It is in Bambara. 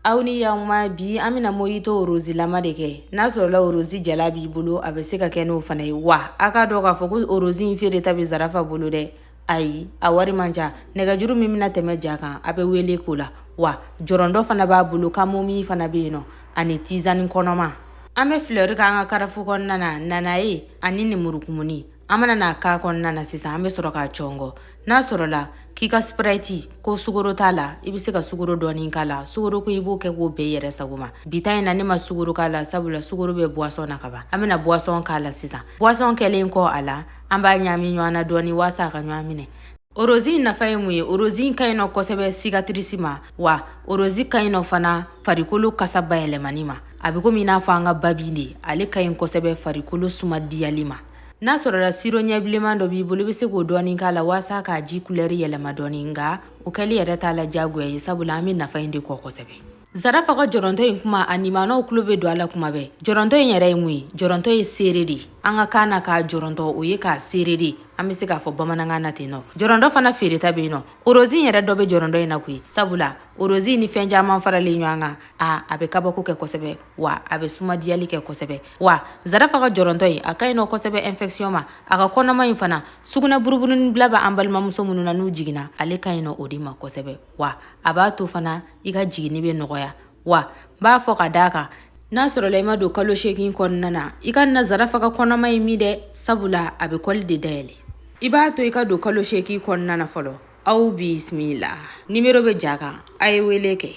Aw ni yakuma. Bi an bɛna mojito orosilama de kɛ. N'a sɔrɔla orosi jala b'i bolo, a bɛ se ka kɛ n'o fana ye. Wa a k'a dɔn k'a fɔ ko orosi in feereta bɛ Zarafa bolo dɛ. Ayi, a wari man ca. Nɛgɛjuru min bɛna tɛmɛ ja kan, a bɛ wele k'o la. Wa jɔrɔndɔ fana b'a bolo, camomille fana bɛ yen nɔ, ani tisane kɔnɔma. An bɛ fleur k'an ka carafe kɔnɔna na, nanaye ani nemurukumuni. An mana n'a k'a kɔnɔna na sisan, an bɛ sɔrɔ k'a cɔngɔ. N'a sɔrɔla k'i ka Sprite ko sukaro t'a la, i bɛ se ka sukaro dɔɔni k'a la. Sukaro ko i b'o kɛ k'o bɛɛ yɛrɛ sago ma. Bi ta in na, ne ma sukaro k'a la, sabula sukaro bɛ boisson na ka ban. An bɛna boisson k'a la sisan. Boisson kɛlen kɔ a la, an b'a ɲaami ɲɔgɔn na dɔɔni waasa a ka ɲɔgɔn minɛ. Orozi in nafa ye mun ye? Orozi in ka ɲi nɔ kosɛbɛ cicatrice ma. Wa orozi ka ɲi nɔ fana farikolo kasa bayɛlɛmani ma. A bɛ komi i n'a fɔ an ka babi de. Ale ka ɲi kosɛbɛ farikolo suma diyali ma. N'a sɔrɔla sirop ɲɛbilenman dɔ b'i bolo, i bɛ se k'o dɔɔni k'a la waasa k'a ji kulɛri yɛlɛma dɔɔni. Nka o kɛli yɛrɛ t'a la diyagoya ye, sabula an bɛ nafa in de kɔ kosɛbɛ. Zarafa ka jɔrɔntɔ in kuma, a nimanaw tulo bɛ don a la kuma bɛɛ. Jɔrɔntɔ in yɛrɛ ye mun ye? Jɔrɔntɔ ye seere de ye. An ka kan na, k'a jɔrɔntɔ, o ye k'a seere de. An bɛ se k'a fɔ bamanankan na ten nɔ. Jɔrɔntɔ fana feereta bɛ yen nɔ. Orozi in yɛrɛ dɔ bɛ jɔrɔntɔ in na koyi, sabula orozi ni fɛn caman faralen ɲɔgɔn kan, a bɛ kabako kɛ kosɛbɛ, wa a bɛ sumadiyali kɛ kosɛbɛ. Wa Zarafa ka jɔrɔntɔ in, a ka ɲi nɔ kosɛbɛ infection ma. A ka kɔnɔma in fana, sugunɛ buruburunin bila bɛ an balimamuso minnu na n'u jiginna, ale ka ɲi nɔ o de ma kosɛbɛ. Wa a b'a to fana i ka jiginni bɛ nɔgɔya. Wa n b'a fɔ ka d'a kan, n'a sɔrɔla i ma don kalo 8 kɔnɔna na, i ka na Zarafa ka kɔnɔma in min dɛ, sabula a bɛ kɔli de dayɛlɛ. I b'a to i ka don kalo 8 kɔnɔna na fɔlɔ. Aw bisimila, nimero bɛ ja kan, a ye wele kɛ.